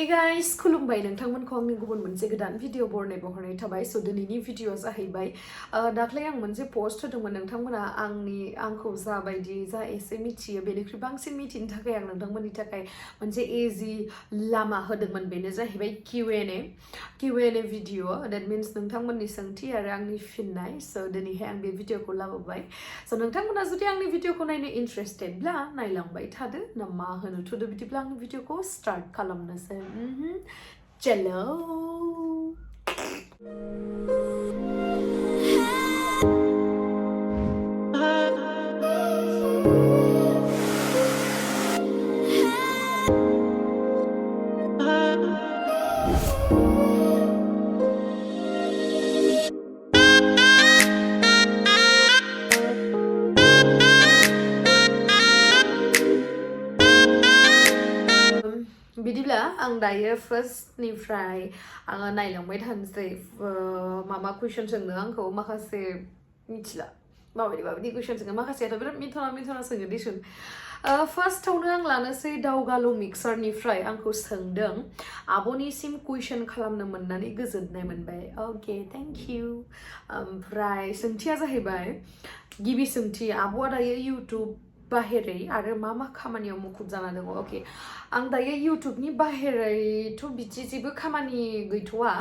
Hey guys, Khulumbai nwngthang आंनि गुबुन मोनसे गोदान भिडिअ बरनाय थाबाय सो दिनैनि भिडिअ जाहैबाय दाख्लै आं मोनसे पोस्ट होदोंमोन नोंथांमोना आंखौ जाबायदि जा एसे मिथियो बेनिख्रुइ बांसिन मिथिनो थाखाय आं नोंथांमोननि थाखाय मोनसे इजि लामा होदोंमोन बेनो जाहैबाय Q&A भिडिअ दैट मीन्स नोंथांमोननि सोंथि आरो आंनि फिननाय सो दिनैहाय आं बे भिडिअखौ लाबोबाय सो नोंथांमोना जुदि आंनि भिडिअखौ नायनो इन्ट्रेस्टेडब्ला नायलांबाय थादो ना मा होनो थुदो बिदिब्ला आंनि भिडिअखौ स्टार्ट खालामनोसै चलो बिदिब्ला आं दायो फार्स्टनिफ्राय आङो नायलांबाय थानोसै मा कुइसन सोंदों आंखौ माखासे मिथिला माबायदि कुइसन सोङो माखासेयाथ' बिराद मिथना सोङो दिसुन फार्स्टआवनो आं लानोसै दावगालु मिक्सारनिफ्राय आंखौ सोंदों आब'निसिम कुइसन खालामनो मोननानै गोजोननाय मोनबाय अके थेंक इउ ओमफ्राय सोंथिया जाहैबाय गिबि सोंथि आब'आ दायो इउटुब बाहेरै आरो मा खामानियाव मुखुब जाना दङ अके आं दायो इउटुबनि बाहेरैथ' बिदि जेबो खामानि गैथ'वा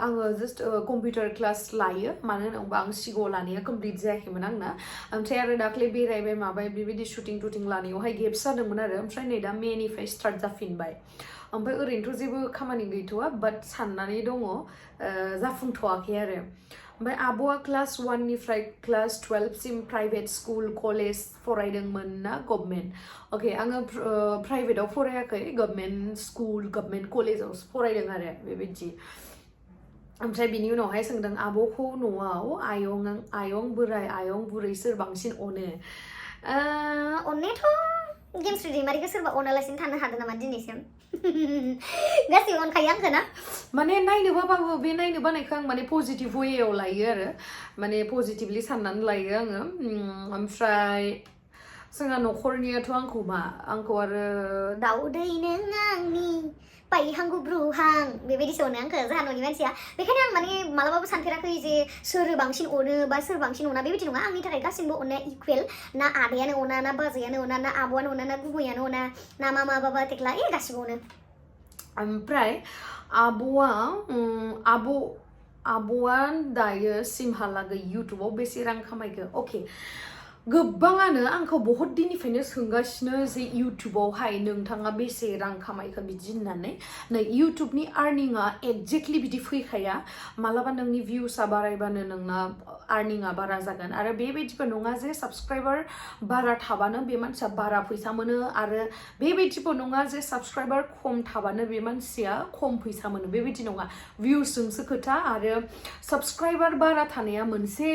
आङो जास्ट कम्पिउटार क्लास लायो मानो होनोबा आं सिगाङाव लानाया कमप्लिट जायाखैमोन आंना ओमफ्राय आरो दाख्लै बेरायबाय माबाय बेबायदि शुटिं लानायावहाय गेप्स जादोंमोन आरो ओमफ्राय नै दा मेनिफ्राय स्टार्ट जाफिनबाय ओमफ्राय ओरैनोथ' जेबो खामानि गैथ'वा बाट साननानै दङ जाफुंथ'वाखै आरो ओमफ्राय आब'आ क्लास 1 निफ्राय क्लास 12 सिम प्राइभेट स्कुल कलेज फरायदोंमोन ना गभर्नमेन्ट अके आङो प्राइभेटआव फरायाखै गभर्नमेन्ट स्कुल गभर्नमेन्ट कलेजाव फरायदों आरो बेबायदि ओमफ्राय बिनि उनावहाय सोंदों आब'खौ न'आव आयं बोराय आयं बुरै सोर बांसिन अनो अननायाथ' गेमस्रि दैमारिखौ सोरबा अनालासिनो थानो हादों नामा दिनैसिम गासैबो अनखायो आंखौ ना माने नायनो बाबाबो बे नायनो बानायखौ आं माने पजिटिभ वेयाव लायो आरो माने पजिटिभलि साननानै लायो आङो ओमफ्राय जोंहा न'खरनियाथ' आंखौ आरो दाउदै नों आंनि बायहां गुब्रुहां बेबायदिसो अनो आंखौ जोंहा न'नि मानसिया बेखायनो आं माने मालाबाबो सानफेराखै जे सोर बांसिन अनो बा सोर बांसिन अना बेबायदि नङा आंनि थाखाय गासिबो अननाया इकुवेल ना आदायानो अना ना बाजैयानो अना ना आब'आनो अना ना गुबैयानो अना ना मा बाबा थेख्ला गासिबो अनो ओमफ्राय आब'आ दायो सिमहालागै इउटुबाव बेसे रां खामायखो अके गोबाङानो आंखौ बहुत दिननिफ्रायनो सोंगासिनो जे इउटुबावहाय नोंथाङा बेसे रां खामायखो बिदि होननानै नै इउटुबनि आर्निंआ एक्जेक्टलि बिदि फैखाया मालाबा नोंनि भिउसआ बारायबानो नोंना आर्निंआ बारा जागोन आरो बेबायदिबो नङा जे साबस्क्राइबार बारा थाबानो बे मानसिया बारा फैसा मोनो आरो बेबायदिबो नङा जे साबस्क्राइबार खम थाबानो बे मानसिया खम फैसा मोनो बेबायदि नङा भिउसजोंसो खोथा आरो साबस्क्राइबार बारा थानाया मोनसे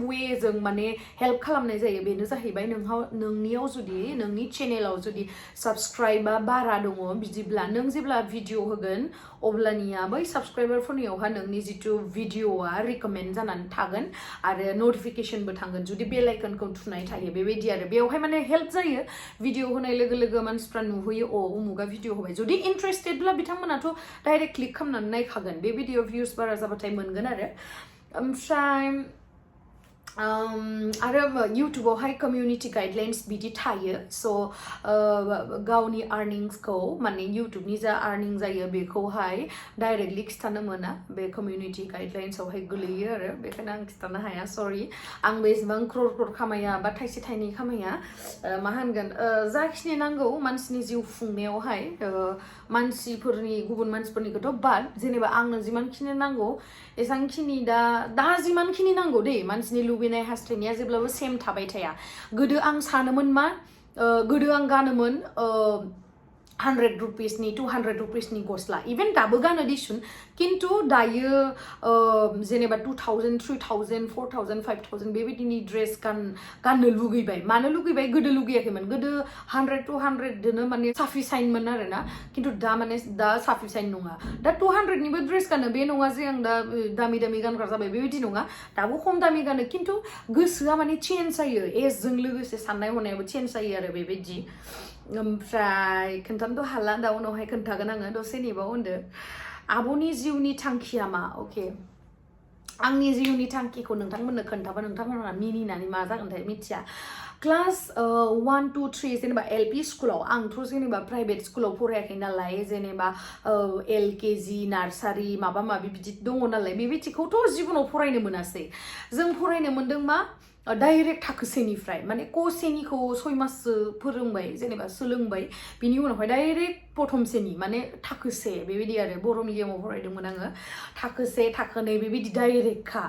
वेजों माने हेल्प खालामनाय जायो बेनो जाहैबाय नोंनियाव जुदि नोंनि चेनेलाव जुदि साबस्क्राइबा बारा दङ बिदिब्ला नों जेब्ला भिडिअ होगोन अब्लानिया बै साबस्क्राइबारफोरनियावहा नोंनि जितु भिडिअआ रिकमेन्ड जानानै थागोन आरो नटिफिकेशनबो थांगोन जुदि बेल आइकनखौ थुनाय थायो बेबायदि आरो बेवहाय माने हेल्प जायो भिडिअ होनाय लोगो मानसिफ्रा नुहैयो उमुगा भिडिअ होबाय जुदि इन्ट्रेस्टेडब्ला बिथांमोनाथ' डाइरेक्ट क्लिक खालामनानै नायखागोन बे भिडिअ भिउस बारा जाबाथाय मोनगोन आरो ओमफ्राय आरो इउटुबावहाय कमिउनिटि गाइडलाइन्स बिदि थायो स' गावनि आर्निंसखौ माने इउटुबनि जा आर्निं जायो बेखौहाय डाइरेक्टलि खिथानो मोना बे कमिउनिटि गाइडलाइन्सआवहाय गोलैयो आरो बेखायनो आं खिथानो हाया सरि आं बेसेबां क्रर खामाया बा थाइसे थाइनै खामाया मा होनगोन जाखिनि नांगौ मानसिनि जिउ खुंनायावहाय मानसिफोरनि गुबुन मानसिफोरनिखौथ' बाद जेनेबा आंनो जिमानखिनि नांगौ एसांखिनि दा जिमानखिनि नांगौ दे मानसिनि लुबैनाय हास्थायनाया जेब्लाबो सेम थाबाय थाया गोदो आं सानोमोन मा गोदो आं गानोमोन 100 रुपिसनि 200 रुपिसनि गस्ला इभेन दाबो गानो दिसुन किन्तु दायो जेनेबा 2000 3000 4000 5000 बेबायदिनि ड्रेस गाननो लुगैबाय मानो लुगैबाय गोदो लुगैयाखैमोन गोदो 100 200 दोनो माने साफिसाइन्टमोन आरोना किन्तु दा साफिसाइन्ट नङा दा 200 निबो ड्रेस गानो बे नङा जे आं दा दामि गानग्रा जाबाय बेबायदि नङा दाबो खम दामि गानो किन्तु गोसोआ माने चेन्ज जायो एजजों लोगोसे साननाय हनायाबो चेन्ज जायो आरो बेबायदि ओमफ्राय खोन्थानोथ' हाला दा उनावहाय खोन्थागोन आङो दसे नेबाव होनदो आब'नि जिउनि थांखिया मा अके आंनि जिउनि थांखिखौ नोंथांमोननो खोन्थाबा नोंथांमोनहा मिनिनानै मा जागोनथाय मिथिया क्लास 1 2 3 जेनेबा एलपि स्कुलाव आंथ' जेनेबा प्राइभेट स्कुलाव फरायाखै नालाय जेनेबा एलकेजि नार्सारि माबा माबि बिदि दङ नालाय बेबायदिखौथ' जिबनाव फरायनो मोनासै जों फरायनो मोनदों मा डाइरेक्ट थाखोसेनिफ्राय माने कसेनिखौ 6 माससो फोरोंबाय जेनेबा सोलोंबाय बिनि उनावहाय डाइरेक्ट प्रथमसेनि माने थाखोसे बेबायदि आरो बर' मिडियामाव फरायदोंमोन आङो थाखोसे थाखोनै बेबायदि डाइरेक्टखा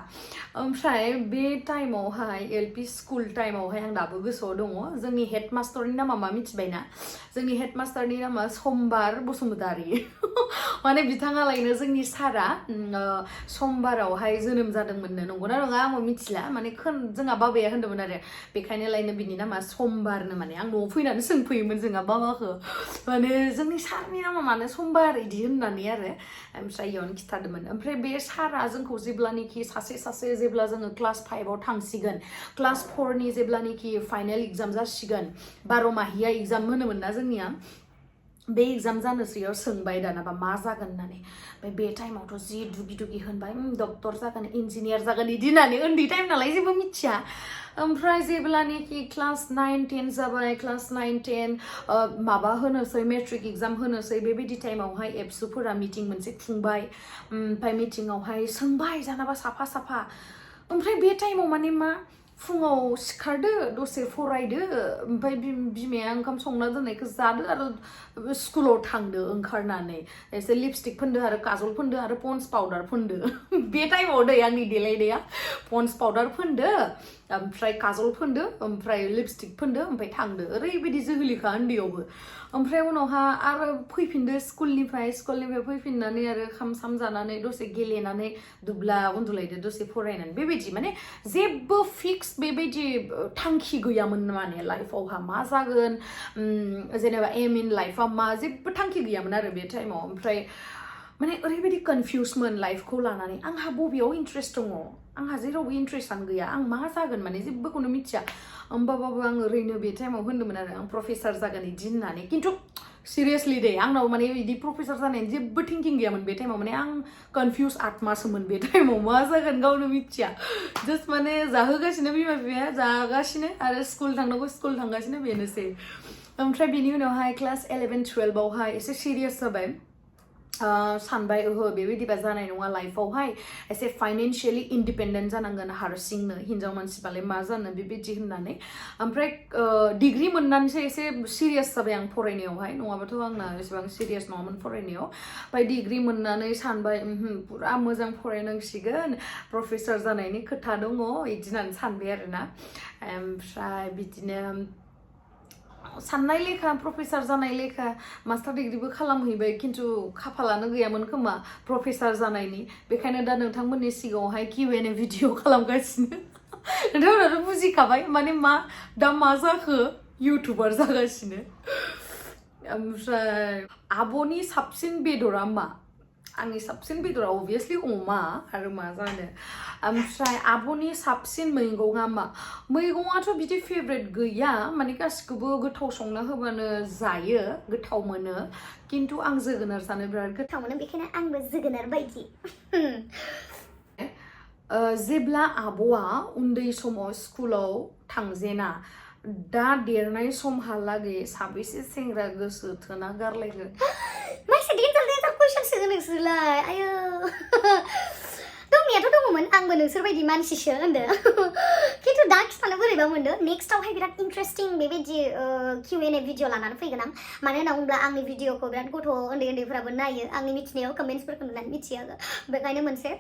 ओमफ्राय बे टाइमावहाय एलपि स्कुल टाइमावहाय आं दाबो गोसोआव दङ जोंनि हेडमास्टारनि नामा मा मिथिबायना जोंनि हेडमास्टारनि नामा समबार बसुमतारी माने बिथाङालायनो जोंनि सारा समबारावहाय जोनोम जादोंमोननो नंगौना नङा आंबो मिथिला माने जोंहा बाबाया होनदोंमोन आरो बेखायनो लायनो बिनि नामा समबारनो माने आं न'आव फैनानै सोंफैयोमोन जोंहा बाबाखौ माने जोंनि सारनि नामा मानो समबार इदि होननानै आरो ओमफ्राय इयावनो खिथादोंमोन ओमफ्राय बे सारा जोंखौ जेब्लानोखि सासे जेब्ला जोङो क्लास 5 आव थांसिगोन क्लास 4 नि जेब्लानोखि फाइनेल एग्जाम जासिगोन 12 माहिया एग्जाम होनोमोन ना जोंनिया बे एग्जाम जानोसैयाव सोंबाय दानाबा मा जागोन होननानै ओमफ्राय बे टाइमावथ' जि दुगि होनबाय डक्टर जागोन इन्जिनियार जागोन इदि होननानै उन्दै टाइम नालाय जेबो मिथिया ओमफ्राय जेब्लानोखि क्लास 9 10 जाबाय क्लास 9 10 माबा होनोसै मेट्रिक एग्जाम होनोसै बेबायदि टाइमावहाय एबसुफोरा मिटिं मोनसे खुंबाय ओमफ्राय मिटिङावहाय सोंबाय जानोबा साफा ओमफ्राय बे टाइमाव माने मा फुङाव सिखारदो दसे फरायदो ओमफ्राय बिमाया ओंखाम संना दोननायखौ जादो आरो स्कुलाव थांदो ओंखारनानै एसे लिपस्टिक फोनदो आरो काजल फोनदो आरो पन्स पाउडार फोनदो बे टाइमाव दै आंनि देलायनाया पन्स पाउडार फोनदो ओमफ्राय काजल फोनदो ओमफ्राय लिपस्टिक फोनदो ओमफ्राय थांदो ओरैबायदि जोहोलिखा उन्दैयावबो ओमफ्राय उनावहा आरो फैफिनदो स्कुलनिफ्राय फैफिननानै आरो खाम जानानै दसे गेलेनानै दुब्ला उन्दुलायदो दसे फरायनानै बेबायदि माने जेबो फिक्स बेबायदि थांखि गैयामोन माने लाइफआवहा मा जागोन जेनेबा एम इन लाइफआ मा जेबो थांखि गैयामोन आरो बे टाइमाव ओमफ्राय माने ओरैबायदि कनफिउसमोन लाइफखौ लानानै आंहा बबेयाव इन्ट्रेस्ट दङ आंहा जेरावबो इन्ट्रेस्टआनो गैया आं मा जागोन माने जेबोखौनो मिथिया होमबाबाबो आं ओरैनो बे टाइमाव होनदोंमोन आरो आं प्रफेसार जागोन इदि होननानै खिन्थु सिरियासलि दे आंनाव माने बिदि प्रफेसार जानायनि जेबो थिंकिं गैयामोन बे टाइमाव माने आं कनफिउस आत्मासोमोन बे टाइमाव मा जागोन गावनो मिथिया जास्ट माने जाहोगासिनो बिमा बिफाया जागासिनो आरो स्कुल थांनांगौ स्कुल थांगासिनो बेनोसै ओमफ्राय बिनि उनावहाय क्लास 11 12 आवहाय एसे सिरियास जाबाय सानबाय ओहो बेबायदिबा जानाय नङा लाइफआवहाय एसे फाइनान्शियली इन्डिपेन्डेन्ट जानांगोन हारसिंनो हिन्जाव मानसिबालाय मा जानो बेबायदि होननानै ओमफ्राय डिग्रि मोननानैसो एसे सिरियास जाबाय आं फरायनायावहाय नङाबाथ' आंना एसेबां सिरियास नङामोन फरायनायाव ओमफ्राय डिग्रि मोननानै सानबाय पुरा मोजां फरायनांसिगोन प्रफेसार जानायनि खोथा दङ बिदि होननानै सानबाय आरोना ओमफ्राय बिदिनो साननाय लेखा प्रफेसार जानाय लेखा मास्टार डिग्रिबो खालामहैबाय खिन्थु खाफालानो गैयामोन खोमा प्रफेसार जानायनि बेखायनो दा नोंथांमोननि सिगाङावहाय Q&A भिडिअ खालामगासिनो नोंथांमोनाथ' बुजिखाबाय माने मा दा मा जाखो इउटुबार जागासिनो ओमफ्राय आब'नि साबसिन बेदरा मा आंनि साबसिन बेदरा अभियासलि अमा आरो मा जानो ओमफ्राय आब'नि साबसिन मैगङा मा मैगङाथ' बिदि फेभरेट गैया माने गासिखौबो गोथाव संना होबानो जायो गोथाव मोनो खिन्थु आं जोगोनार जानो बिराद गोथाव मोनो बेखायनो आंबो जोगोनार बायदि जेब्ला आब'आ उन्दै समाव स्कुलाव थांजेना दा देरनाय समहालागै साबेसे सेंग्रा गोसो थोना गारलायखो मासे देन्जार कुइसन सोङो नोंसोरलाय आयो दंनायाथ' दङमोन आंबो नोंसोरबायदि मानसिसो होनदो खिन्थु दा खिथानो बोरैबा मोनदो नेक्स्टआवहाय बिराद इन्ट्रेस्टिं बेबायदि Q&A भिडिअ लानानै फैगोन आं मानो होनना बुङोब्ला आंनि भिडिअखौ बिराद गथ' उन्दैफोराबो नायो आंनि मिथिनायाव कमेन्ट्सफोरखौ नुनानै मिथियो बेखायनो मोनसे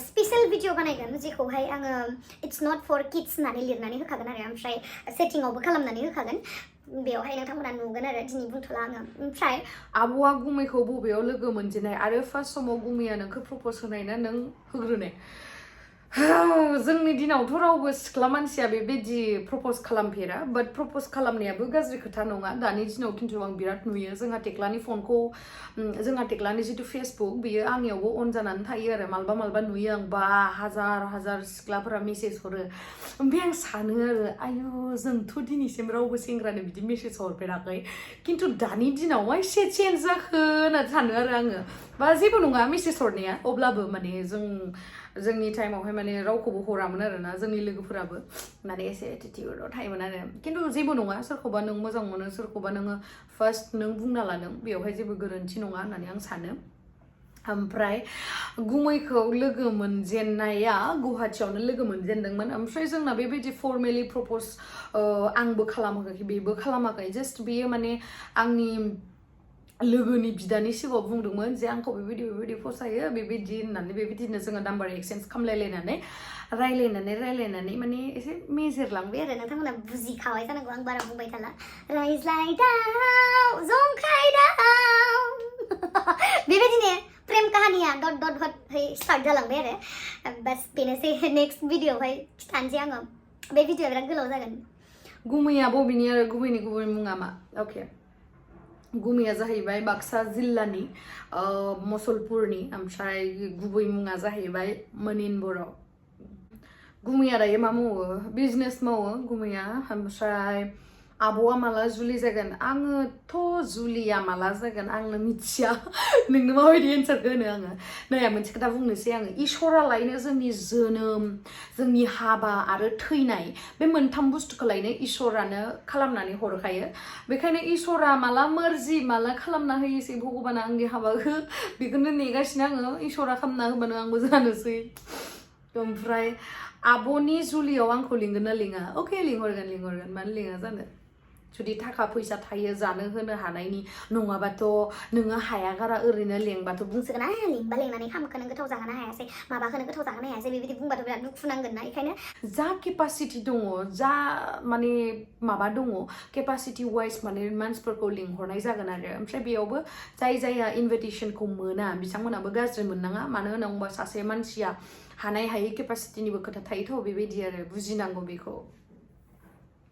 स्पेशल भिडिअ बानायगोन जेखौहाय आङो इट्स नट फर किड्स होननानै लिरनानै होखागोन आरो ओमफ्राय सेटिंआवबो खालामनानै होखागोन बेवहाय नोंथांमोना नुगोन आरो दिनै बुंथ'ला आङो ओमफ्राय आब'आ गुमैखौ बबेयाव लोगो मोनजेननाय आरो फार्स्ट समाव गुमैया नोंखौ प्रप'ज होनाय ना नों होग्रोनाय जोंनि दिनावथ' रावबो सिख्ला मानसिया बेबायदि प्रप'ज खालामफेरा बाट प्रप'ज खालामनायाबो गाज्रि खोथा नङा दानि दिनाव खिन्थु आं बिराद नुयो जोंहा टेक्लानि फनखौ जोंहा टेक्लानि जिथु फेसबुक बियो आंनियावबो अन जानानै थायो आरो मालाबा नुयो आं बा हाजार सिख्लाफोरा मेसेज हरो ओमफ्राय आं सानो आरो आयु जोंथ' दिनैसिम रावबो सेंग्रानो बिदि मेसेज हरफेराखै खिन्थु दानि दिनाव मा एसे चेन्ज जाखो होननानै सानो आरो आङो बा जेबो नङा मेसेज हरनाया अब्लाबो माने जोंनि टाइमावहाय माने रावखौबो हरामोन आरोना जोंनि लोगोफोराबो माने एसे एटिटिउडआव थायोमोन आरो खिन्थु जेबो नङा सोरखौबा नों मोजां मोनो सोरखौबा नोङो फार्स्ट नों बुंना लादों बेवहाय जेबो गोरोन्थि नङा होननानै आं सानो ओमफ्राय गुमैखौ लोगो मोनजेननाया गुवाहाटियावनो लोगो मोनजेनदोंमोन ओमफ्राय जोंना बेबायदि फर्मेलि प्रप'ज आंबो खालामाखै बेबो खालामाखै जास्ट बेयो माने आंनि लोगोनि बिदानि सिगाङाव बुंदोंमोन जे आंखौ बेबायदि फसायो बेबायदि होननानै बेबायदिनो जोङो नाम्बार एक्सचेन्ज खालामलायलायनानै रायलायनानै माने एसे मेजेरलांबाय आरो नोंथांमोना बुजिखाबाय जानांगौ आं बारा बुंबाय थाला रायज्लायदाव जंखायदाव बेबायदिनो प्रेम काहानिया डट स्टार्ट जालांबाय आरो बास बेनोसै नेक्स्ट भिडिअआवहाय खिथानोसै आङो बे भिडिअआ बिराद गोलाव जागोन गुमैया बबेनि आरो गुबैनि गुबै मुङा मा अके गुमैया जाहैबाय बाक्सा जिल्लानि मसलपुरनि ओमफ्राय गुबै मुङा जाहैबाय मोनिन बर' गुमैया दायो मा मावो बिजनेस मावो गुमैया ओमफ्राय आब'आ माला जुलि जागोन आङोथ' जुलिया माला जागोन आंनो मिथिया नोंनो माबायदि एन्सारखौ होनो आङो नै मोनसे खोथा बुंनोसै आङो इसोरा लायनो जोंनि जोनोम जोंनि हाबा आरो थैनाय बे मोनथाम बुस्थुखौ लायनो इसोरानो खालामनानै हरखायो बेखायनो इसोरा माला मर्जि माला खालामना होयोसै भगबाना आंनि हाबाखौ बेखौनो नेगासिनो आङो इसोरा खालामना होबानो आंबो जानोसै ओमफ्राय आब'नि जुलियाव आंखौ लिंगोन ना लिङा अके लिंहरगोन मानो लिङा जानो जुदि थाखा फैसा थायो जानो होनो हानायनि नङाबाथ' नोङो हाया गारा ओरैनो लेंबाथ' बुंसोगोन लिंबा लेंनानै खामखौनो गोथाव जाहोनो हायासै माबाखौनो गोथाव जाहोनो हायासै बेबायदि बुंबाथ' बिराद दुखु नांगोन ना बेखायनो जा केपासिटि दङ जा माने माबा दङ केपासिटि वाइज माने मानसिफोरखौ लिंहरनाय जागोन आरो ओमफ्राय बेयावबो जायहा इनभिटेसनखौ मोना बिथांमोनाबो गाज्रि मोननाङा मानो होनोबा सासे मानसिया हानाय हायै केपासिटिनिबो खोथा थायोथ' बेबायदि आरो बुजिनांगौ बेखौ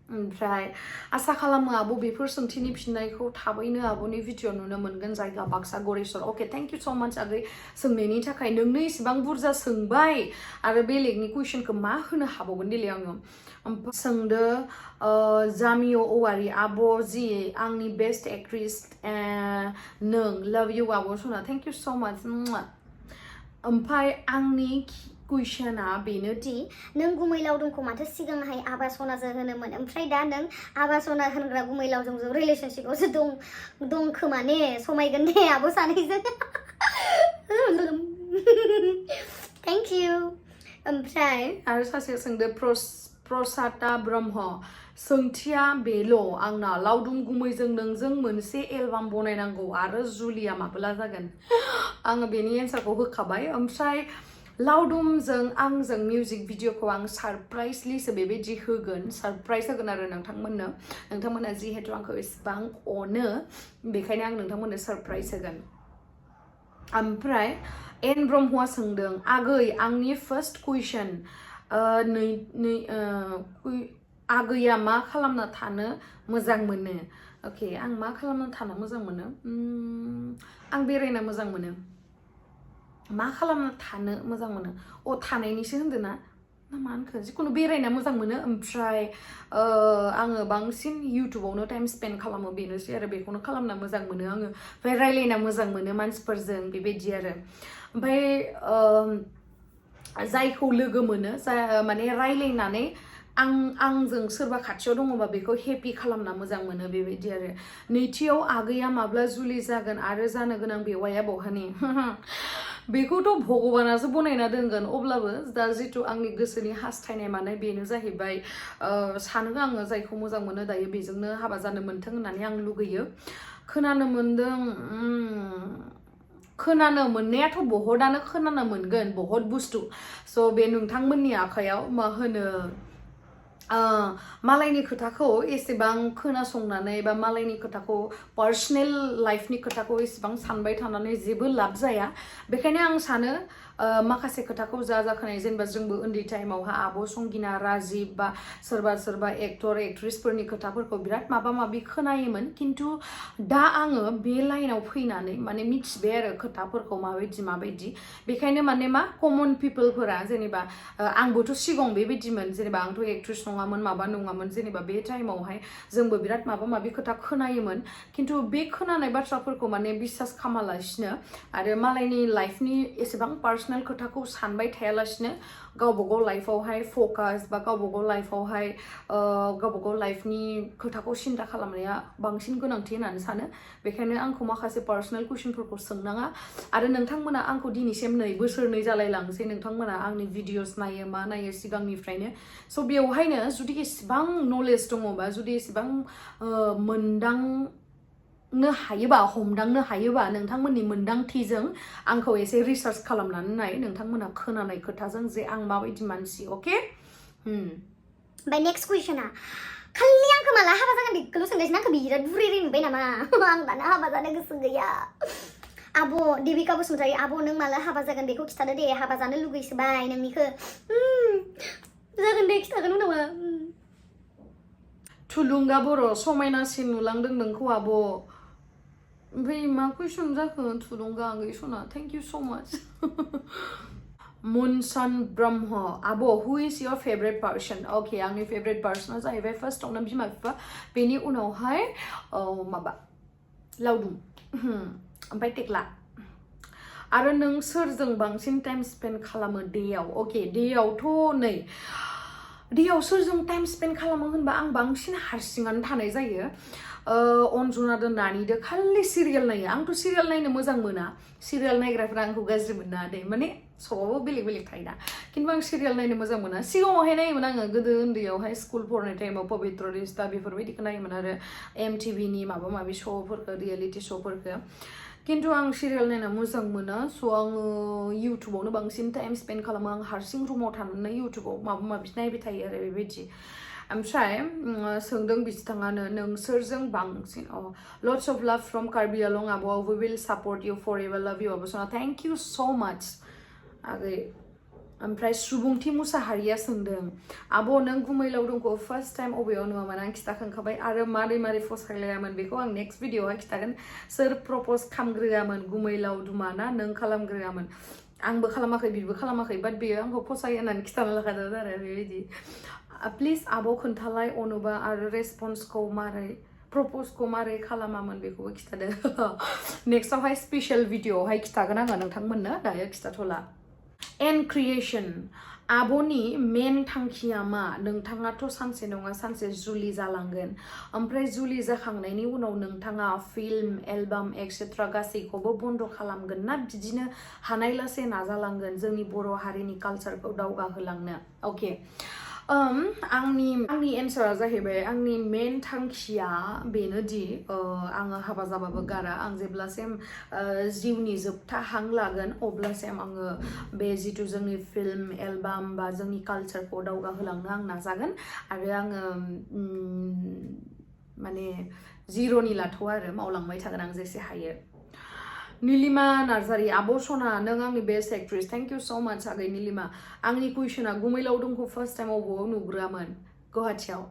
ओमफ्राय आसा खालामो आब' बेफोर सोंथिनि फिननायखौ थाबैनो आब'नि भिडिअ नुनो मोनगोन जायगा बाक्सा गरेस्वर अके थेंक इउ स' माच आगै सोंनायनि थाखाय नोंनो इसिबां बुरजा सोंबाय आरो बेलेगनि कुइसनखौ मा होनो हाबावगोन देलाय आङो सोंदो जामिय औवारि आब' जि आंनि बेस्ट एक्ट्रिस नों लाभ इउ आब' सना थेंक इउ स' माच ओमफ्राय आंनि कुइसना बेनोदि नों गुमै लावदुमखौ माथो सिगांहाय आबा सनाजों होनोमोन ओमफ्राय दा नों आबा सना होनग्रा गुमै लावदुमजों रिलेशनशिपआवसो दं खोमा ने समायगोन ने आब' सानैजों थेंक इउ ओमफ्राय आरो सासे सोंदो प्रसादा ब्रह्म सोंथिया बेल' आंना लावदुम गुमैजों नोंजों मोनसे एलबाम बनायनांगौ आरो जुलिया माब्ला जागोन आङो बेनि एन्सारखौ होखाबाय ओमफ्राय लावदुमजों आंजों मिउजिक भिडिअखौ आं सारप्राइजलिसो बेबायदि होगोन सारप्राइज होगोन आरो नोंथांमोना जिहेतु आंखौ इसिबां अनो बेखायनो आं नोंथांमोननो सारप्राइज होगोन ओमफ्राय एन ब्रह्मआ सोंदों आगै आंनि फार्स्ट कुइसन आगैया मा खालामना थानो मोजां मोनो अके आं मा खालामना थानो मोजां मोनो आं बेरायनो मोजां मोनो मा खालामना थानो मोजां मोनो थानायनिसो होनदों ना मा होनखो जिखुनु बेरायना मोजां मोनो ओमफ्राय आङो बांसिन इउटुबावनो टाइम स्पेन्ड खालामो बेनोसै आरो बेखौनो खालामना मोजां मोनो आङो ओमफ्राय रायलायना मोजां मोनो मानसिफोरजों बेबायदि आरो ओमफ्राय जायखौ लोगो मोनो माने रायलायनानै आंजों सोरबा खाथियाव दङबा बेखौ हेपि खालामना मोजां मोनो बेबायदि आरो नैथियाव आगैया माब्ला जुलि जागोन आरो जानो गोनां बेवाइया बहानि बेखौथ' भगबानासो बनायना दोनगोन अब्लाबो दा जिथु आंनि गोसोनि हास्थायनाय मानाय बेनो जाहैबाय सानो आङो जायखौ मोजां मोनो दायो बेजोंनो हाबा जानो मोन्थों होननानै आं लुगैयो खोनानो मोननायाथ' बहुतआनो खोनानो मोनगोन बहुत बुस्थु स' बे नोंथांमोननि आखायाव मा होनो मालायनि खोथाखौ एसेबां खोनासंनानै बा मालायनि खोथाखौ पार्सनेल लाइफनि खोथाखौ एसेबां सानबाय थानानै जेबो लाब जाया बेखायनो आं सानो माखासे खोथाखौ जा खोनायो जेनेबा जोंबो उन्दै टाइमावहा आब' संगिना राजिब बा सोरबा एक्टर एक्ट्रेसफोरनि खोथाफोरखौ बिराद माबा माबि खोनायोमोन खिन्थु दा आङो बे लाइनाव फैनानै माने मिथिबाय आरो खोथाफोरखौ माबायदि बेखायनो माने मा कमन पिपलफोरा जेनेबा आंबोथ' सिगां बेबायदिमोन जेनेबा आंथ' एक्ट्रेस नङामोन माबा नङामोन जेनेबा बे टाइमावहाय जोंबो बिराद माबा माबि खोथा खोनायोमोन खिन्थु बे खोनानाय बाथ्राफोरखौ माने बिसास खालामालासिनो आरो मालायनि लाइफनि एसेबां पार्सनेल खोथाखौ सानबाय थायालासिनो गावबागाव लाइफआवहाय फकास बा गावबागाव लाइफआवहाय गावबागाव लाइफनि खोथाखौ सिन्था खालामनाया बांसिन गोनांथि होननानै सानो बेखायनो आंखौ माखासे पार्सनेल कुइसनफोरखौ सोंनाङा आरो नोंथांमोना आंखौ दिनैसिम 2 बोसोरनै जालायलांसै नोंथांमोना आंनि भिडिअस नायो मा नायो सिगांनिफ्रायनो स' बेवहायनो जुदि एसेबां नलेज दङबा जुदि एसेबां मोनदांनो हायोबा हमदांनो हायोबा नोंथांमोननि मोनदांथिजों आंखौ एसे रिसार्च खालामनानै नाय नोंथांमोना खोनानाय खोथाजों जे आं माबायदि मानसि अके ओमफ्राय नेक्स्ट कुइसना खालि आंखौ माला हाबा जागोन बेखौल' सोंगासिनो आंखौ बिराद बुरै नुबाय नामा आं दानो हाबा जानो गोसो गैया आब' देबिका बसुमतारी आब' नों माला हाबा जागोन बेखौ खिथादो दे हाबा जानो लुगैसोबाय नोंनिखौ जागोन दे खिथागोन उनाव थुलुंगा बर' समायनासिन नुलांदों नोंखौ आब' ओमफ्राय मा कुइसन जाखो थुलुंगा आगै सना थेंक इउ सो माच मुनसन ब्रह्म आब' हु इज योर फेभरेट पार्सन अके आंनि फेभरेट पार्सना जाहैबाय फार्स्टआवनो बिमा बिफा बेनि उनावहाय माबा लावदुम ओमफ्राय टेक्ला आरो नों सोरजों बांसिन टाइम स्पेन्ड खालामो डेयाव अके डेयावथ' नै डेयाव सोरजों टाइम स्पेन्ड खालामो होनबा आं बांसिन हारसिङानो थानाय जायो अन्जनादो नानिदो खालि सिरियाल नायो आंथ' सिरियाल नायनो मोजां मोना सिरियाल नायग्राफ्रा आंखौ गाज्रि मोना दे माने सबाबो बेलेग थायोना खिन्थु आं सिरियाल नायनो मोजां मोना सिगाङावहाय नायोमोन आङो गोदो उन्दैयावहाय स्कुल फरायनाय टाइमाव पबित्र रिस्ता बेफोरबायदिखौ नायोमोन आरो MTVनि माबा माबि श'फोरखौ रियेलिटि श'फोरखौ खिन्थु आं सिरियाल नायना मोजां मोना स' आङो इउटुबावनो बांसिन टाइम स्पेन्ड खालामो आं हारसिं रुमाव थानानै इउटुबाव माबा माबि नायबाय थायो आरो बेबायदि ओमफ्राय सोंदों बिथाङानो नोंसोरजों बांसिन lots of love from Karbi आलं आब' we will support you for ever love you आब' सना थेंक इउ सो माच आगै ओमफ्राय सुबुंथि मुसाहारिया सोंदों आब' नों गुमैलाव दंखौ फार्स्ट टाइम अबेयाव नुवामोन आं खिथाखांखाबाय आरो मारै फसायलायामोन बेखौ आं नेक्स्ट भिडिअआवहाय खिथागोन सोर प्रप'ज खालामग्रोआमोन गुमैलाव दुमा ना नों खालामग्रोआमोन आंबो खालामाखै बिबो खालामाखै बाट बेयो आंखौ फसायो होननानै खिथाना लाखादों आरो बेबायदि प्लिज आब' खोन्थालाय अनोबा आरो रेसपन्सखौ मारै प्रप'जखौ मारै खालामामोन बेखौबो खिथादो नेक्स्टआवहाय स्पेशल भिडिअआवहाय खिथागोन आङो नोंथांमोननो दायो खिथाथ'ला एन्ड क्रिएशन आब'नि मेन थांखिया मा नोंथाङाथ' सानसे नङा सानसे जुलि जालांगोन ओमफ्राय जुलि जाखांनायनि उनाव नोंथाङा फिल्म एलबाम एक्सेट्रा गासैखौबो बन्द खालामगोन ना बिदिनो हानायलासे नाजालांगोन जोंनि बर' हारिनि कालचारखौ दावगाहोलांनो अके आंनि एन्सारा जाहैबाय आंनि मेन थांखिया बेनोदि आङो हाबा जाबाबो गारा आं जेब्लासिम जिउनि जोबथा हां लागोन अब्लासिम आङो बे जिथु जोंनि फिल्म एलबाम बा जोंनि कालचारखौ दावगाहोलांनो आं नाजागोन आरो आङो माने जिर'नि लाथ'आ आरो मावलांबाय थागोन आं जेसे हायो नीलिमा नार्जारी आब' सना नों आंनि best actress thank you so माच आगै नीलिमा आंनि कुइसना गुमैलाव दंखौ फार्स्ट टाइम अबाव नुग्रोआमोन गुवाहाटियाव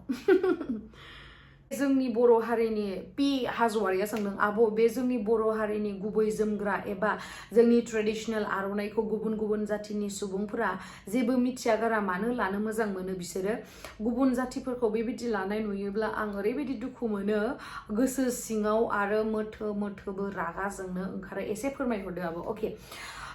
जोंनि बर' हारिनि पि हाज'वारिया सोंदों आब' बे जोंनि बर' हारिनि गुबै जोमग्रा एबा जोंनि ट्रेडिशनेल आर'नाइखौ गुबुन जाथिनि सुबुंफोरा जेबो मिथिया गारा मानो लानो मोजां मोनो बिसोरो गुबुन जातिफोरखौ बेबायदि लानाय नुयोब्ला आं ओरैबायदि दुखु मोनो गोसो सिङाव आरो मोथोबो रागा जोंनो ओंखारो एसे फोरमायहरदो आब' अके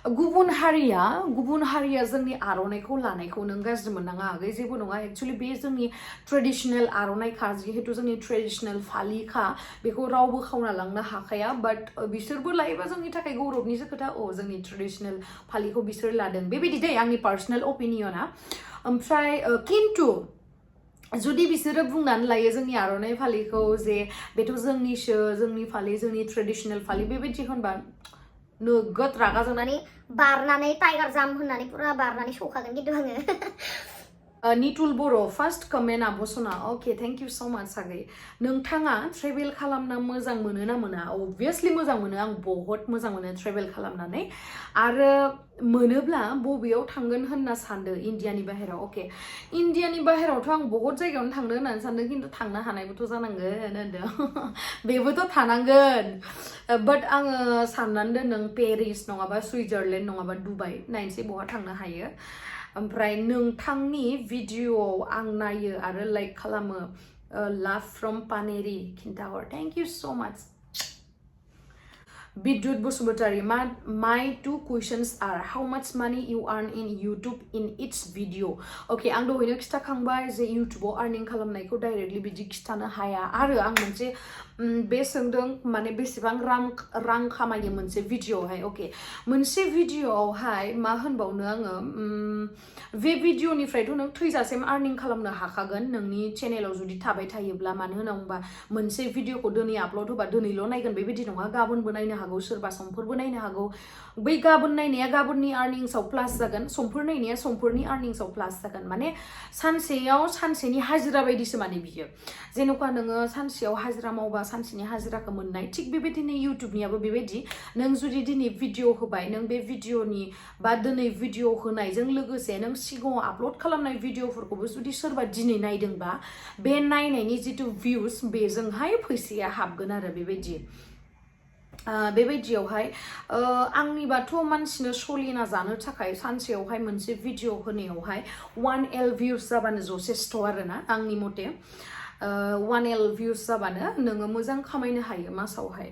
गुबुन हारिया जोंनि आर'नाइखौ लानायखौ नों गाज्रि मोननाङा आगै जेबो नङा एक्चुअलि बे जोंनि ट्रेडिशनेल आर'नाइखा जिहेतु जोंनि ट्रेडिशनेल फालिखा बेखौ रावबो खावना लांनो हाखाया बाट बिसोरबो लायोबा जोंनि थाखाय गौरबनिसो खोथा जोंनि ट्रेडिशनेल फालिखौ बिसोर लादों बेबायदि दै आंनि पार्सनेल अपिनियना ओमफ्राय खिन्थु जुदि बिसोरो बुंनानै लायो जोंनि आर'नाइ फालिखौ जे बेथ' जोंनिसो जोंनि फालि जोंनि ट्रेडिशनेल फालि बेबायदि होनबा नोगोद रागा जोंनानै बारनानै टाइगार जाम्प होननानै पुरा बारनानै सौखागोन खिन्थु आङो Nitul Boro, first comment abosona. Okay, thank you so much, Sagi. Nwngthanga travel khalamna mwjang mwno na mwna? Obviously mwjang mwno, आं बहुत मोजां मोनो travel खालामनानै आरो मोनोब्ला बबेयाव थांगोन होनना सानदो इन्डियानि बाहेराव ओके इन्डियानि बाहेरावथ' आं बहुत जायगायावनो थांनो होननानै सानदों खिन्थु थांनो हानायबोथ' जानांगोन होनदों बेबोथ' थानांगोन बाट आङो साननानै दोनदों पेरिस नङाबा सुइजारलेण्ड नङाबा दुबाइ नायनोसै बहा थांनो हायो ओमफ्राय नोंथांनि भिडिअआव आं नायो आरो लाइक खालामो लाभ फ्रम पानेरि खिन्थाहर थेंक इउ सो माच Bidut Busubutari, my two questions are how much money you earn in YouTube in each video. Okay, आं दहायनो खिथाखांबाय जे YouTubeआव earning खालामनायखौ directly बिदि खिथानो हाया आरो आं मोनसे बे सोंदों माने बेसेबां रां खामायो मोनसे भिडिअआवहाय ओके मोनसे भिडिअआवहाय मा होनबावनो आङो बे भिडिअनिफ्रायथ' नों थैजासिम earning खालामनो हाखागोन नोंनि चेनेलाव जुदि थाबाय थायोब्ला मानो होनना बुंबा मोनसे भिडिअखौ दिनै आपल'ड होबा दिनैल' नायगोन बेबायदि नङा गाबोनबो नायनो हागौ सोरबा समफोरबो नायनो हागौ बै गाबोन नायनाया गाबोननि earningsआव प्लास जागोन समफोर नायनाया समफोरनि earningsआव प्लास जागोन माने सानसेयाव सानसेनि हाजिरा बायदिसो माने बियो जेन'का नोङो सानसेयाव हाजिरा मावबा सानसेनि हाजिराखौ मोननाय थिग बेबायदिनो इउटुबनियाबो बेबायदि नों जुदि दिनै भिडिअ होबाय नों बे भिडिअनि बा दिनै भिडिअ होनायजों लोगोसे नों सिगाङाव आपल'ड खालामनाय भिडिअफोरखौबो जुदि सोरबा दिनै नायदोंबा बे नायनायनि जितु भिउस बेजोंहाय फैसाया हाबगोन आरो बेबायदि बेबायदियावहाय आंनिबाथ' मानसिनो सलिना जानो थाखाय सानसेयावहाय मोनसे भिडिअ होनायावहाय 1L भिउस जाबानो जथेस्थ' आरोना आंनि मथे 1L भिउस जाबानो नोङो मोजां खामायनो हायो मासावहाय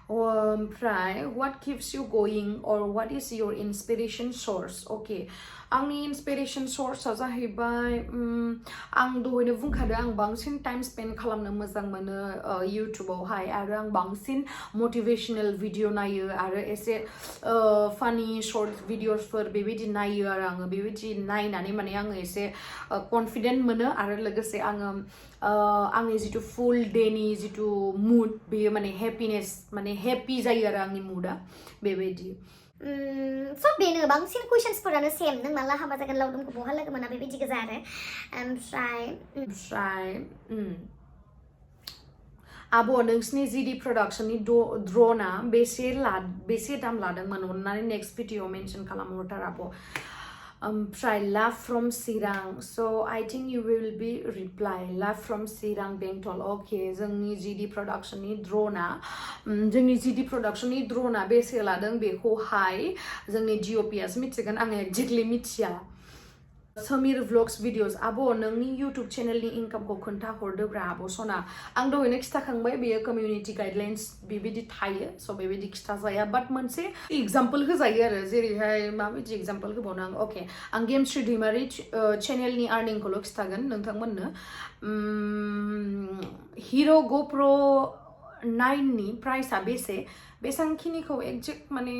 ओमफ्राय what keeps you going or what is your inspiration source okay आंनि inspiration sourceआ जाहैबाय आं दहायनो बुंखादों आं बांसिन टाइम स्पेन्ड खालामनो मोजां मोनो इउटुबावहाय आरो आं बांसिन मोटिवेशनल भिडिअ नायो आरो एसे फानि शर्ट भिडिअसफोर बेबायदि नायो आरो आङो बेबायदि नायनानै माने आङो एसे कन्फिडेन्ट मोनो आरो लोगोसे आङो आंनि जितु फुल डेनि जितु मुड बेयो माने हेपिनेस माने हेपि जायो आरो आंनि मुडा बेबायदि so बेनो बांसिन कुइशन्सफोरानो सेम नों माला हाबा जागोन लावदुमखौ बहा लोगो मोना बेबायदि गोजा आरो ओमफ्राय आब' नोंसिनि जिडि प्रडाक्शननि ड्र'ना बेसे दाम लादोंमोन अननानै नेक्स्ट भिडिअ मेनसन खालामहरथार आब' ओमफ्राय लाभ from Chirang so I think you will be reply लाभ फ्रम चिरां बेंटल okay जोंनि जिडि प्रडाक्शननि ड्र'ना बेसे लादों बेखौहाय जोंनि DOPआसो मिथिगोन आं एक्जेक्टलि मिथिया समीर व्लग्स भिडिअस आब' नोंनि इउटुब चेनेलनि इनकामखौ खोन्थाहरदोब्रा आब' सना आं दहायनो खिथाखांबाय बेयो कमिउनिटि गाइडलाइन्स बेबायदि थायो स' बेबायदि खिथाजाया बाट मोनसे एग्जाम्पल होजायो आरो जेरैहाय माबायदि एग्जाम्पल होबावनो आं अके आं गेमश्री दैमारि चेनेलनि आर्निंखौल' खिथागोन नोंथांमोननो हिर' गोप्र 9नि प्राइसआ बेसांखिनिखौ एक्जेक्ट माने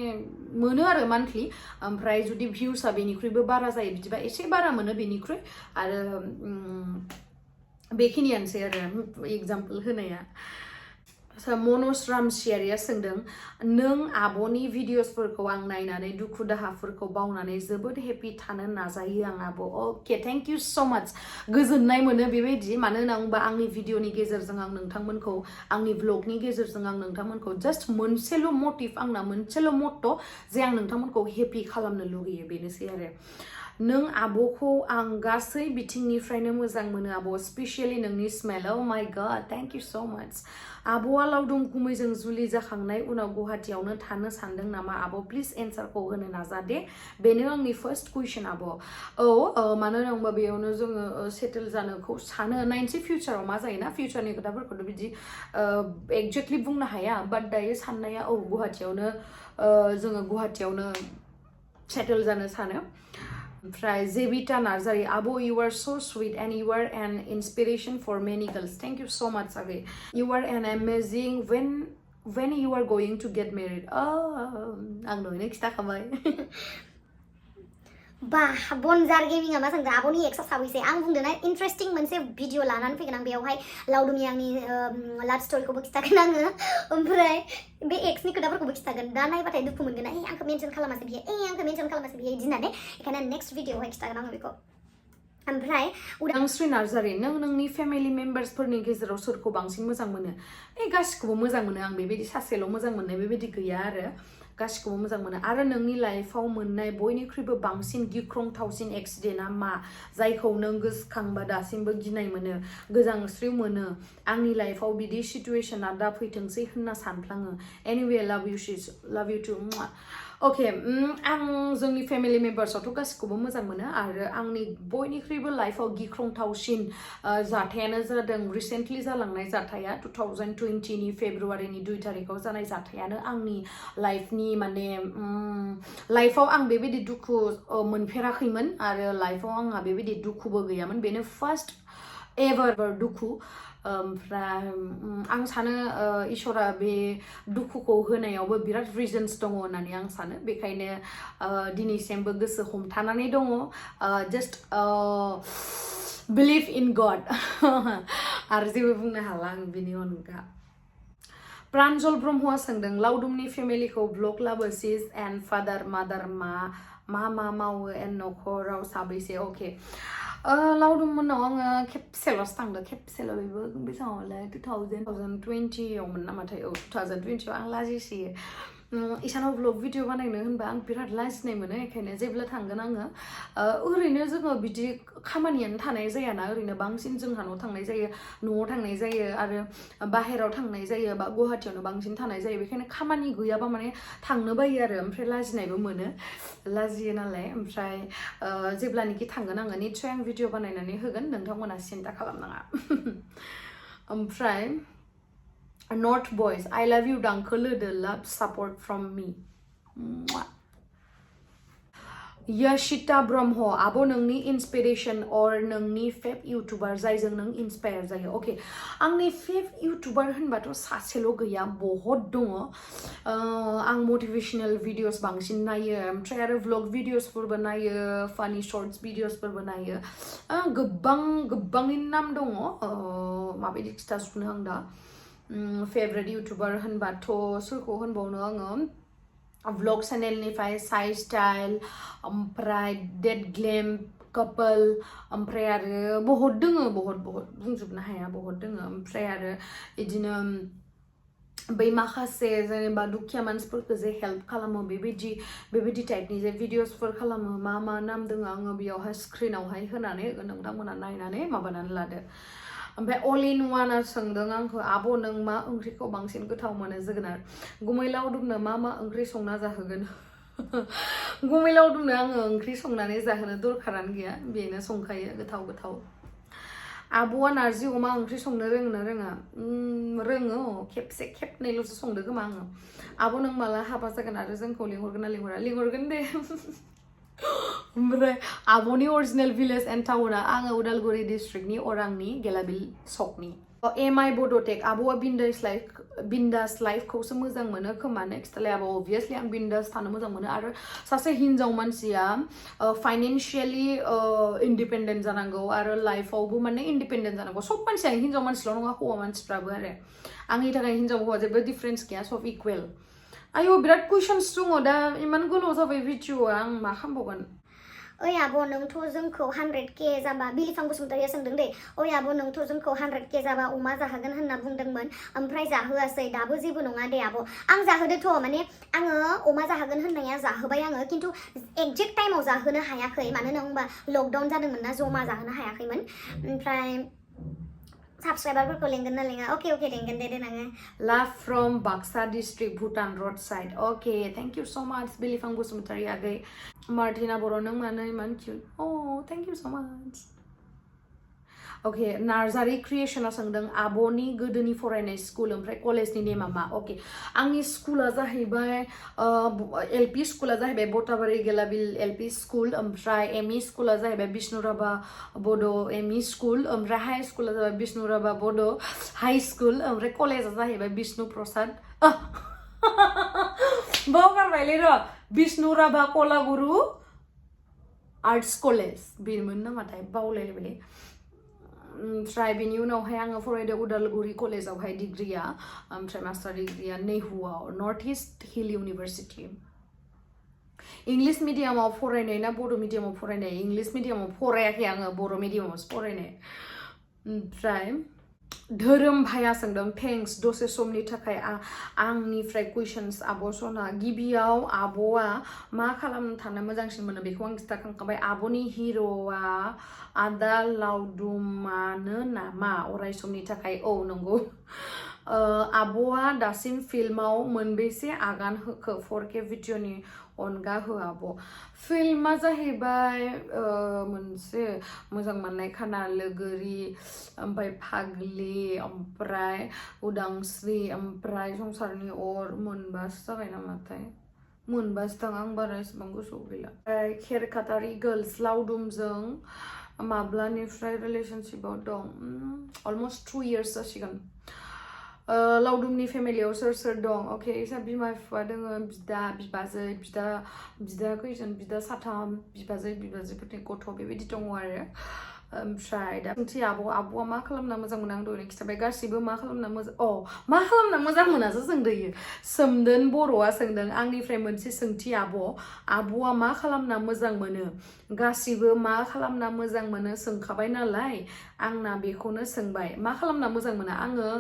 मोनो आरो मान्थलि ओमफ्राय जुदि भिउसआ बेनिख्रुइबो बारा जायो बिदिबा एसे बारा मोनो बेनिख्रुइ आरो बेखिनियानोसै आरो एग्जाम्पल होनाया मनज रामसियारिया सोंदों नों आब'नि भिडिअसफोरखौ आं नायनानै दुखु दाहाफोरखौ बावनानै जोबोद हेपि थानो नाजायो आं आब' अके थेंक इउ स' माच गोजोननाय मोनो बेबायदि मानो होनना बुंबा आंनि भिडिअनि गेजेरजों आं नोंथांमोनखौ आंनि ब्लगनि गेजेरजों आं नोंथांमोनखौ जास्ट मोनसेल' मटिभ आंना मोनसेल' मट्ट' जे आं नोंथांमोनखौ हेपि खालामनो लुगैयो बेनोसै आरो नों आब'खौ आं गासै बिथिंनिफ्रायनो मोजां मोनो आब' स्पेसियेलि नोंनि स्मेल अ माय गड थेंक इउ स' माच आब'आ लावदुम गुमैजों जुलि जाखांनाय उनाव गुवाहाटियावनो थानो सानदों नामा आब' प्लिज एन्सारखौ होनो नाजादे बेनो आंनि फार्स्ट कुइसन आब' औ मानो होनना बुंबा बेयावनो जोङो सेटेल जानोखौ सानो नायनोसै फिउचाराव मा जायोना फिउचारनि खोथाफोरखौथ' बिदि एक्जेक्टलि बुंनो हाया बाट दायो साननाया औ जोङो गुवाहाटियावनो सेटेल जानो सानो ओमफ्राय जेबिता नार्जारि आब' you are so sweet and you are an inspiration for many girls thank you so much आगै you are an amazing when you are going to get married आं दहायनो खिथाखाबाय बा बनजार गेमिंआ मा सोंदों आब'नि एक्सआ साबैसे आं बुंदोंना इन्टारेस्टिं मोनसे भिडिअ लानानै फैगोन आं बेयावहाय लावदुमनि आंनि लाभ स्ट'रिखौबो खिथागोन आङो ओमफ्राय बे एक्सनि खोथाफोरखौबो खिथागोन दा नायबाथाय दुखु मोनगोन आंखौ मेनसन खालामासै बियो आंखौ मेनसन खालामासै बियो बिदि होननानै बेखायनो नेक्स्ट भिडिअआवहाय खिथागोन आङो बेखौ ओमफ्राय Gemsri Daimari नों नोंनि फेमिलि मेम्बार्सफोरनि गेजेराव सोरखौ बांसिन मोजां मोनो गासिखौबो मोजां मोनो आं बेबायदि सासेल' मोजां मोननाय बेबायदि गैया आरो गासिखौबो मोजां मोनो आरो नोंनि लाइफआव मोननाय बयनिख्रुइबो बांसिन गिख्रंथावसिन एक्सिडेन्टआ मा जायखौ नों गोसोखांबा दासिमबो गिनाय मोनो गोजांस्रिउ मोनो आंनि लाइफआव बिदि सिचुएशनआ दा फैथोंसै होनना सानफ्लाङो एनिवे लाभ इउ टु अके आं जोंनि फेमिलि मेम्बार्सआवथ' गासिखौबो मोजां मोनो आरो आंनि बयनिख्रुइबो लाइफआव गिख्रंथावसिन जाथायानो जादों रिसेन्टलि जालांनाय जाथाया 2020नि फेब्रुवारिनि 2 तारिखाव जानाय जाथायानो आंनि लाइफनि माने लाइफआव आं बेबायदि दुखु मोनफेराखैमोन आरो लाइफआव आंहा बेबायदि दुखुबो गैयामोन बेनो फार्स्ट एभार दुखु ओमफ्राय आं सानो इसोरा बे दुखुखौ होनायावबो बिराद रिजन्स दङ होननानै आं सानो बेखायनो दिनैसिमबो गोसो हमथानानै दङ जास्ट बिलिभ इन गड आरो जेबो बुंनो हाला आं बिनि अनगा प्रान्जल ब्रह्मआ सोंदों लाउदुमनि फेमिलिखौ ब्लग लाबोसिस एन्ड फादार मादार मा मावो एन्ड नखराव साबैसे अके लाउदुम मोननाव आङो खेबसेल'सो थांदों खेबसेल' बेबो बेसेबांआवलाय 2020आवमोन नामाथाय 2020आव आं लाजिसोयो इसानाव ब्लग भिडिअ बानायनो होनबा आं बिराद लाजिनाय मोनो बेखायनो जेब्ला थांगोन आङो ओरैनो जोङो बिदि खामानियानो थानाय जायाना ओरैनो बांसिन जोंहानाव थांनाय जायो न'आव थांनाय जायो आरो बाहेराव थांनाय जायो बा गुवाहाटियावनो बांसिन थानाय जायो बेखायनो खामानि गैयाबा माने थांनो बायो आरो ओमफ्राय लाजिनायबो मोनो लाजियो नालाय ओमफ्राय जेब्लानोखि थांगोन आङो निस्सय आं भिडिअ बानायनानै होगोन नोंथांमोना सिन्था खालामनाङा ओमफ्राय North boys, I love you, danke the love support from me. Yashita Brahmo, abo नोंनि inspiration or नोंनि फेभ इउटुबार जायजों नों inspire जायो okay आंनि फेभ इउटुबार होनबाथ' सासेल' गैया बहुत दङ आं motivational videos बांसिन नायो ओमफ्राय आरो vlog videosफोरबो नायो funny shorts videosफोरबो नायो गोबांनि नाम दङ माबायदि खिथाजोबनो आं दा फेभरेट इउटुबार होनबाथ' सोरखौ होनबावनो आङो vlog चेनेलनिफ्राय साइ स्टाइल ओमफ्राय डेड ग्लेम कपल ओमफ्राय आरो बहुत दोङो बहुत बुंजोबनो हाया बहुत दोङो ओमफ्राय आरो बिदिनो बै माखासे जेनेबा दुखिया मानसिफोरखौ जे हेल्प खालामो बेबायदि टाइपनि जे भिडिअसफोर खालामो मा नाम दोङो आङो बेयावहाय स्क्रिनावहाय होनानै नोंथांमोना नायनानै माबानानै लादो ओमफ्राय अल इन वानआ सोंदों आंखौ आब' नों मा ओंख्रिखौ बांसिन गोथाव मोनो जोगोनार गुमै लाउदुमनो मा ओंख्रि संना जाहोगोन गुमै लाउदुमनो आङो ओंख्रि संनानै जाहोनो दरखारानो गैया बेनो संखायो गोथाव आब'आ नारजि अमा ओंख्रि संनो रोङोना रोङा रोङो खेबसे खेबनैल'सो संदो खोमा आङो आब' नों माला हाबा जागोन आरो जोंखौ लिंहरगोन ना लिंहरा लिंहरगोन दे ओमफ्राय आब'नि अरिजिनेल भिलेज एन्ड टाउना आङो उदालगुरि डिस्ट्रिक्टनि अरांनि गेलाबिल सकनि एमआइ बड'टेक आब'आ बिन्दास लाइफखौसो मोजां मोनो खोमा नेक्स्टलाय आब' अभियासलि आं बिन्दास थानो मोजां मोनो आरो सासे हिन्जाव मानसिया फाइनेन्सियेलि इन्डिपेन्डेन्ट जानांगौ आरो लाइफआवबो माने इन्डिपेन्डेन्ट जानांगौ सब मानसियानो हिन्जाव मानसिल' नङा हौवा मानसिफ्राबो आरो आंनि थाखाय हिन्जाव हौवा जेबो डिफारेन्स गैया सब इकुवेल आयौ बिराद कुइसन्स दङ दा इमान गोलाव जाबाय भिडिअआ आं मा खालामबावगोन ओइ आब' नोंथ' जोंखौ 100K जाबा बिलिफां बसुमतारिया सोंदों दे ओइ आब' नोंथ' जोंखौ 100K जाबा अमा जाहोगोन होनना बुंदोंमोन ओमफ्राय जाहोआसै दाबो जेबो नङा दे आब' आं जाहोदोथ' माने आङो अमा जाहोगोन होननाया जाहोबाय आङो खिन्थु एक्जेक्ट टाइमाव जाहोनो हायाखै मानो होनबा लकडाउन जादोंमोन ना जमा जाहोनो हायाखैमोन ओमफ्राय साबस्क्राइबारफोरखौ लेंगोन ना लेङा अके लेंगोन दे नोङो love from Baksa district Bhutan road side अके थेंक इउ सो माच बिलिफां बसुमतारी आगै मार्टिना बर' नों मानो इमान किउट थेंक इउ सो माच अके नार्जारि क्रिएशना सोंदों आब'नि गोदोनि फरायनाय स्कुल ओमफ्राय कलेजनि नेमा मा अके आंनि स्कुला जाहैबाय एलपि स्कुला जाहैबाय बटाबारि गेलाबिल एलपि स्कुल ओमफ्राय एमइ स्कुला जाहैबाय बिष्णुराभा बड' एमइ स्कुल ओमफ्राय हाई स्कुला जाहैबाय बिष्णुराभा बड' हाई स्कुल ओमफ्राय कलेजा जाहैबाय बिष्णु प्रसाद बावगारबायलै र' बिष्णुराभा कलागुरु आर्टस कलेज बेमोन नामाथाय बावलायलायबायलै ओमफ्राय बेनि उनावहाय आङो फरायदों उदालगुरि कलेजावहाय डिग्रिया ओमफ्राय मास्टार डिग्रिया नेहुआव north east hill university English मिडियामाव फरायनाय ना बर' मिडियामाव फरायनाय इंलिश मिडियामाव फरायाखै आङो बर' मिडियामावसो फरायनाय ओमफ्राय धोरोम भाया सोंदों थेंक्स दसे समनि थाखाय आंनिफ्राय कुइसन्स आब' सना गिबियाव आब'आ मा खालामनो थानो मोजांसिन मोनो बेखौ आं खिथाखांखाबाय आब'नि हिर'आ आदा लावदुमानो नामा अराय समनि थाखाय औ नंगौ आब'आ दासिम फिल्माव मोनबेसे आगान होखो 4K भिडिअनि अनगा हो आब' फिल्मा जाहैबाय मोनसे मोजां मोननाय खाना लोगोरि ओमफ्राय फाग्लि ओमफ्राय उदांस्रि ओमफ्राय संसारनि अर मोनबासो जाबाय नामाथाय मोनबासो दां आं बारा एसेबां गोसोआव गैला खेरखातारि गर्ल्स लावदुमजों माब्लानिफ्राय रिलेशनशिपआव दं अलमस्ट 2 years जासिगोन लावदुमनि फेमिलियाव सोर सोर दं अके इसा बिमा बिफा दोङो बिदा बिबाजै बिदा खैजोन बिदा साथाम बिबाजै बिबाजैफोरनि गथ' बेबायदि दङ आरो ओमफ्राय दा सोंथि आब'आ मा खालामना मोजां मोनो आं दहायनो खिथाबाय गासिबो मा खालामना मोजां मा खालामना मोजां मोनासो सोंदोयो सोमदोन बर'आ सोंदों आंनिफ्राय मोनसे सोंथि आब'आ मा खालामना मोजां मोनो गासिबो मा खालामना मोजां मोनो सोंखाबाय नालाय आंना बेखौनो सोंबाय मा खालामना मोजां मोनो आङो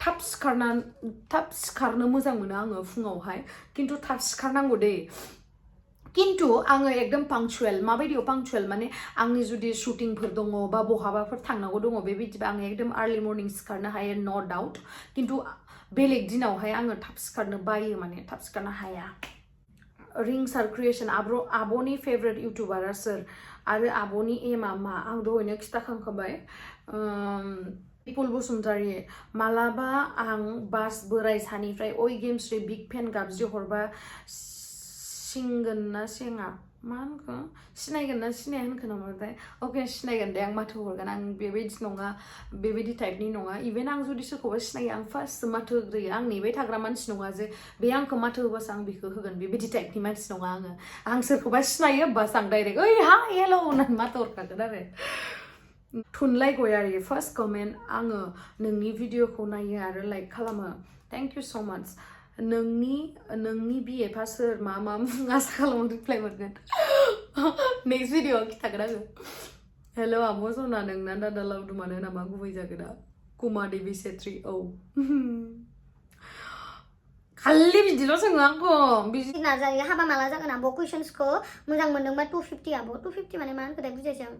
थाब सिखारनो मोजां मोनो आङो फुङावहाय खिन्थु थाब सिखारनांगौ दे किन्तु आङो एकदम पांचुएल माबायदियाव पांचुएल माने आंनि जुदि शुटिंफोर दङ बा बहाबाफोर थांनांगौ दङ बेबायदिबा आङो एकदम आर्लि मर्निं सिखारनो हायो नो डाउट किन्तु बेलेग दिनावहाय आङो थाब सिखारनो बायो माने थाब सिखारनो हाया रिंसार क्रिएशन आब'नि फेभरेट इउटुबारा सोर आरो आब'नि एमआ मा आं दहायनो खिथाखांखाबाय पिपुल बसुमतारी मालाबा आं बास बोराय सानिफ्राय ओइ गेमस्रि बिग फेन गाबज्रि हरबा सिंगोन ना सेङा मा होनखो सिनायगोन ना सिनाया होनखो नामाथाय अके सिनायगोन दे आं माथो हरगोन आं बेबायदि नङा बेबायदि टाइपनि नङा इभेन आं जुदि सोरखौबा सिनायो आं फार्स्ट माथो होग्रोयो आं नेबाय थाग्रा मानसि नङा जे बे आंखौ माथो होबासो आं बेखौ होगोन बेबायदि टाइपनि मानसि नङा आं सोरखौबा सिनायो बास आं डाइरेक्ट ओइ हाय हेल' होननानै माथो हरखागोन आरो थुनलाइ गयारि फार्स्ट कमेन्ट आङो नोंनि भिडिअखौ नायो आरो लाइक खालामो थेंक इउ सो माच नोंनि बिएफआ सोर मा आसा खालामो रिप्लाइ मोनगोन नेक्स्ट भिडिअआव खिथागोन आङो हेल' आब' सना नोंना दादा लावदुमानो नामा गुबै जागोना कुमा देबि सेत्री औ खालि बिदिल' सोङो आंखौ नाजायो हाबा माला जागोन आब' कुइसन्सखौ मोजां मोनदोंबा 250 आब' 250 माने मा होनखोथाय बुजायसै आं